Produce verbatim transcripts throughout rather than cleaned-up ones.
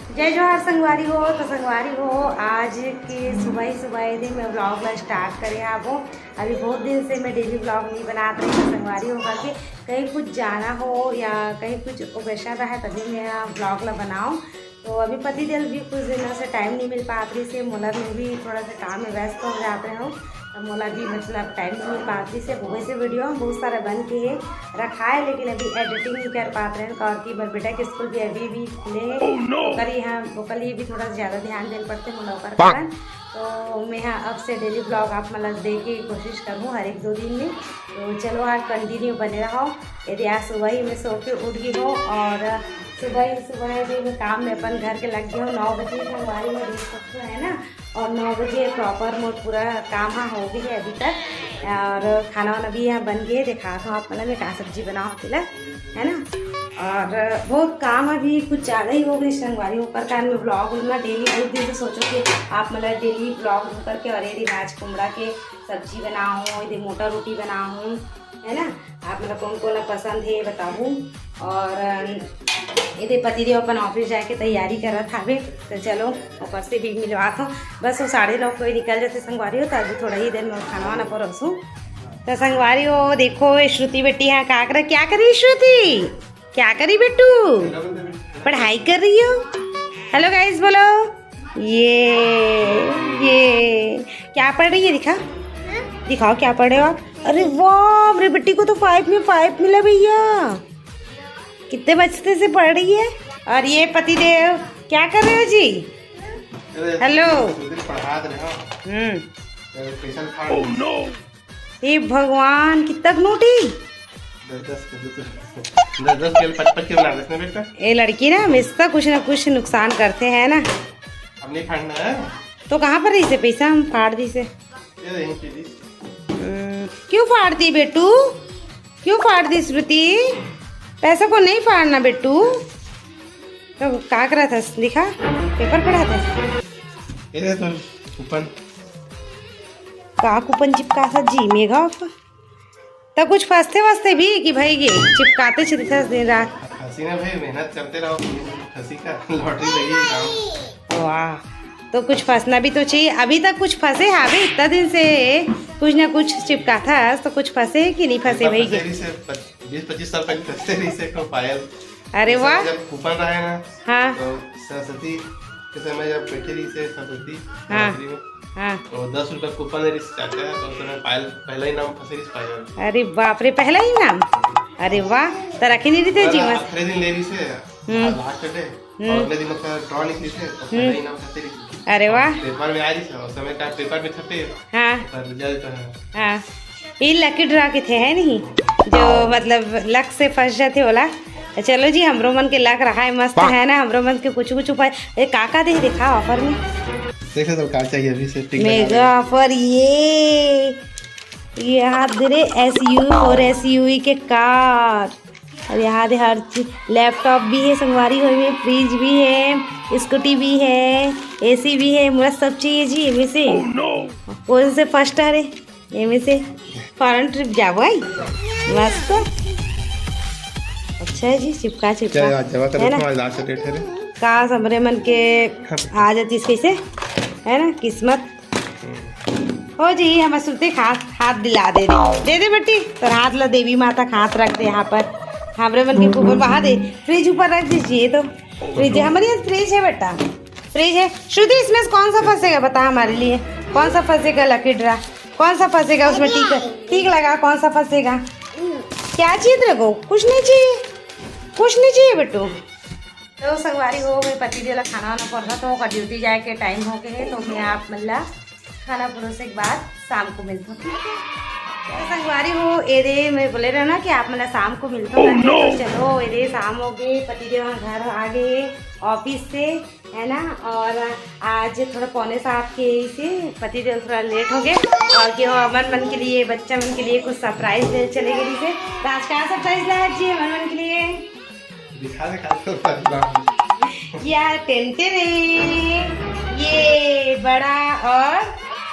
जय जोहार संगवारी हो। तो संगवारी हो, आज के सुबह ही सुबह ये दिन मैं व्लॉग ला स्टार्ट करे हाबो। अभी बहुत दिन से मैं डेली व्लॉग नहीं बनात रही, तो संगवारी हो करके कहीं कुछ जाना हो या कहीं कुछ ओकेशन रहे तभी मैं व्लॉग ला बनाऊँ। तो अभी पति देव भी कुछ दिनों से टाइम नहीं मिल पात रही से, मोला भी थोड़ा सा काम में व्यस्त हो जाते हो, तो मोला भी मतलब टाइम नहीं मिल पात रही से। वही से वीडियो हम बहुत सारा बन के है रखा है, लेकिन अभी एडिटिंग नहीं कर पात रहे हैं, और कि बर बेटा के स्कूल भी अभी भी खुले हैं। ओकर यहाँ ओकर लिए भी थोड़ा ज़्यादा ध्यान देना पड़ते मोला ओकर कारण। तो मैं हाँ अब से डेली ब्लॉग आप मतलब दे के कोशिश करूँ हर एक दो दिन में। तो चलो आज कंटिन्यू बने रहो। यदि आज सुबह ही मैं सो के उठ गई हूँ और सुबह ही सुबह ही मैं काम में अपन घर के लग गई हूँ। नौ बजे संगवारी में देख सकते हो, है ना, और नौ बजे प्रॉपर मोर पूरा काम हाँ हो गई है अभी तक। और खाना वाना भी यहाँ बन गए, देखा था आप मतलब मैं का सब्जी बनाओ तिला, है ना। और बहुत काम अभी कुछ ज़्यादा ही हो गई संगवारी, ओकर कारण मैं ब्लॉग ना डेली बहुत दिन से सोचो कि आप मतलब डेली ब्लॉग करके और ये आज कुमड़ा के सब्जी बनाऊँ, ये मोटा रोटी बनाऊँ, है ना। आप मतलब कौन कौन ला पसंद है बताबू। और अम, ये दे पति देव अपन ऑफिस जाके तैयारी करत हावे, तो चलो ऊपर से भी मिलवात हो। बस वो साढ़े नौ को ही निकल जाते संगवारी हो, तो अभी थोड़ा ही देर में खाना वाना परोसू। तो संगवारी हो देखो ये श्रुति बेटी यहाँ का कर, क्या करी श्रुति, क्या करी बेटू, पढ़ाई कर रही हो। हेलो गाइस बोलो। ये ये क्या पढ़ रही है, दिखा, दिखाओ क्या पढ़े हो आप। अरे वाह, मेरी बेटी को तो फाइव में फाइव मिला भैया। कितने बचते से पढ़ रही है। और ये पति देव क्या कर रहे हो जी? हेलो। पढ़ा दे रहा हूँ। हम्म। कैसन खाड़। हे भगवान, कितना नोटी। दस दस के दस दस के पचपच के बना देते बेटा। ये लड़की ना हमेशा कुछ ना कुछ नुकसान करते हैं ना। अब नहीं फाड़ना है। तो कहाँ पर रही से पैसा हम फाड़ दी से। ये रही चीज। हम्म, क्यों फाड़ दी बेटू, क्यों फाड़ दी श्रुति? पैसों को नहीं फाड़ना बेटू। तो का करा था, दिखा, पेपर पढ़ा था। ये तो कूपन। का कूपन चिपका था जी, मेगा ऑफर। तो कुछ फंसते वसते भी कि भाई ये चिपकाते छिपते दिन रात। फंसी ना भाई, मेहनत करते रहो, फंसी का लॉटरी लगी काम। वाह, तो कुछ फंसना भी तो चाहिए। अभी तक कुछ फंसे हावे इतना दिन से, कुछ ना कुछ चिपका था, तो कुछ फंसे कि नहीं फंसे भाई के? बीस पच्चीस साल पहले फंसते रही से को पायल। अरे वाह। जब कूपन रहा है ना, हाँ। तो सरस्वती के समय जब बैठी रही से सरस्वती हाँ। नवरात्रि में, हाँ। तो दस रुपया कूपन ले रही से चाचा, तो उस समय पायल पहला ही नाम फंसे रही से पायल। अरे बाप रे, पहला ही नाम। अरे वाह, तो रखे नहीं रहते जी बस। आखिरी दिन ले रही से, हम्म। लास्ट डे, हम्म। और अगले दिन उसका ड्रॉ निकली से, तो पहला ही नाम फंसे रही से। अरे वाह। पेपर में आ रही से, उस समय का पेपर में छपे। हाँ। पर रिजल्ट है। हाँ। ये लकी ड्रॉ के थे, है नहीं, जो मतलब लक से फंस जाते होला। तो चलो जी, हमरो मन के लक रहा है, मस्त हाँ। है ना, हमरो मन के कुछ कुछ उपाय। ए, का का दे देखा ऑफर में। देख ले तो का चाहिए अभी से टिक लगा मेगा दे। ऑफर ये, ये हाथ दे रे, एस यू और एस यू ई के कार। और यहाँ दे हर चीज, लैपटॉप भी है संगवारी, हो में फ्रिज भी है, स्कूटी भी है, एसी भी है, मोला सब चाहिए जी एमे से। कौन से फर्स्ट आ रे एमे से? फॉरेन ट्रिप जाबो आई, मस्त। अच्छा है जी, चिपका चिपका क्या यार, जमा कर है ना? तुम्हारा लास्ट डेट है रे। काश हमरे मन के आ जातीस कैसे, है ना, किस्मत। हो जी, हम सुते हाथ, हाथ दिला दे दे, दे दे बेटी, तोर हाथ ला देवी माता का हाथ रख दे यहाँ पर, हमरे मन के ऊपर बहा दे, फ्रिज ऊपर रख दीजिए तो। फ्रिज है, हमारे यहाँ फ्रिज है बेटा, फ्रिज है। श्रुति, इसमें से कौन सा फंसेगा, बता हमारे लिए, कौन सा फंसेगा लकी ड्रा, कौन सा फंसेगा उसमें? टिक, टिक लगा, कौन सा फंसेगा? क्या चाहिए तेरे को? कुछ नहीं चाहिए, कुछ नहीं चाहिए बेटू। तो संगवारी हो, मैं पति देव ला खाना वाना परोसत हों, ओकर ड्यूटी जाए के टाइम हो गए है, तो मैं आप मन ला खाना परोसे के बाद शाम को मिलता हूँ, ठीक है? तो संगवारी हो, ए दे, मैं बोले रहा ना कि आप मन ला शाम को मिलता हूँ, तो चलो, ए दे, शाम हो गए, पति देव घर आ गए ऑफिस से, है ना। और आज थोड़ा पौने सात के ही से पति देव थोड़ा लेट हो गए, और कि वो हमर मन के लिए, बच्चा मन के लिए कुछ सरप्राइज दे चले गए से। तो आज का सरप्राइज लाया जी हमर मन के लिए? दिखा दे, खा ले, खा ले। या टेंटेरे, ये बड़ा और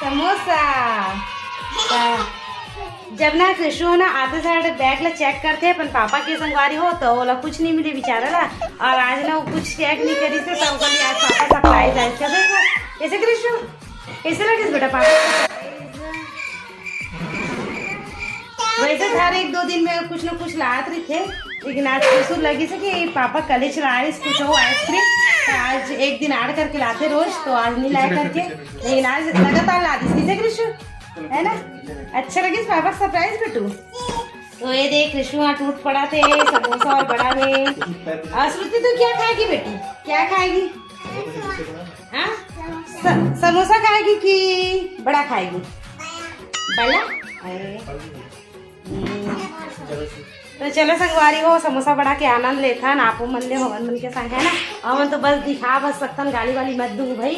समोसा। हाँ। जब ना कृषु ह ना आते साइड बैग ला चेक करथे अपन पापा के संगवारी हो, तो ओला कुछ नहीं मिले बेचारा ला। और आज ना वो कुछ चेक नहीं करिस हे, तो ओकर लिए आज पापा सरप्राइज आइस। कैसे कृषु, कैसे लगिस बेटा पापा? वैसे हर एक दो दिन में कुछ ना कुछ लात रहिथे, लेकिन आज कृषु लगिस हे कि पापा कलेच लाइस कुछ हो आइसक्रीम, तो आज एक दिन आड़ करके लाथे रोज, तो आज नहीं लाए करके, लेकिन आज लगातार ला दिस। कैसे कृषु, है ना? अच्छा लगिस पापा का सरप्राइज बेटू। तो ये देख, कृषु वहाँ टूट पड़ा थे समोसा और बड़ा में। और श्रुति, तू क्या खाएगी बेटी, क्या खाएगी? हाँ, स-, समोसा खाएगी कि बड़ा खाएगी? बड़ा। अरे। हम्म। तो चलो संगवारी हो, समोसा बड़ा के आनंद लेथन आपो मन ले, हमन मन के संग, है ना? हमन तो बस दिखा बस सकथन, गाली वाली मत दू भाई।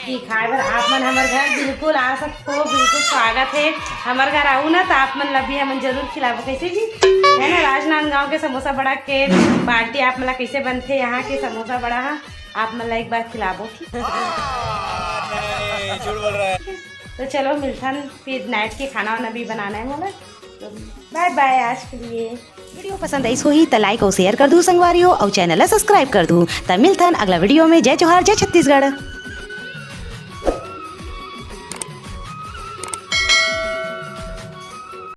दिखाए बर आप मन हमर घर बिल्कुल आ सकथो, बिल्कुल स्वागत है। हमर घर आऊ ना, तो आप मन ला भी हमन जरूर खिलाबो। कैसे जी, है ना? राजनांदगांव के समोसा बड़ा के बाटी आप मन ला कैसे बनथे, यहाँ के समोसा बड़ा हा, आप मन ला एक बार खिलाबो। नहीं, झूठ बोल रहा है। तो चलो मिलथन फिर, नाइट के खाना वाना भी बनाना है मोला। तो बाय बाय आज के लिए। वीडियो पसंद आइस होही त लाइक अउ शेयर कर दू संगवारी हो, अउ चैनल ला सब्सक्राइब कर दू। त मिलथन अगला वीडियो में। जय जोहार, जय छत्तीसगढ़।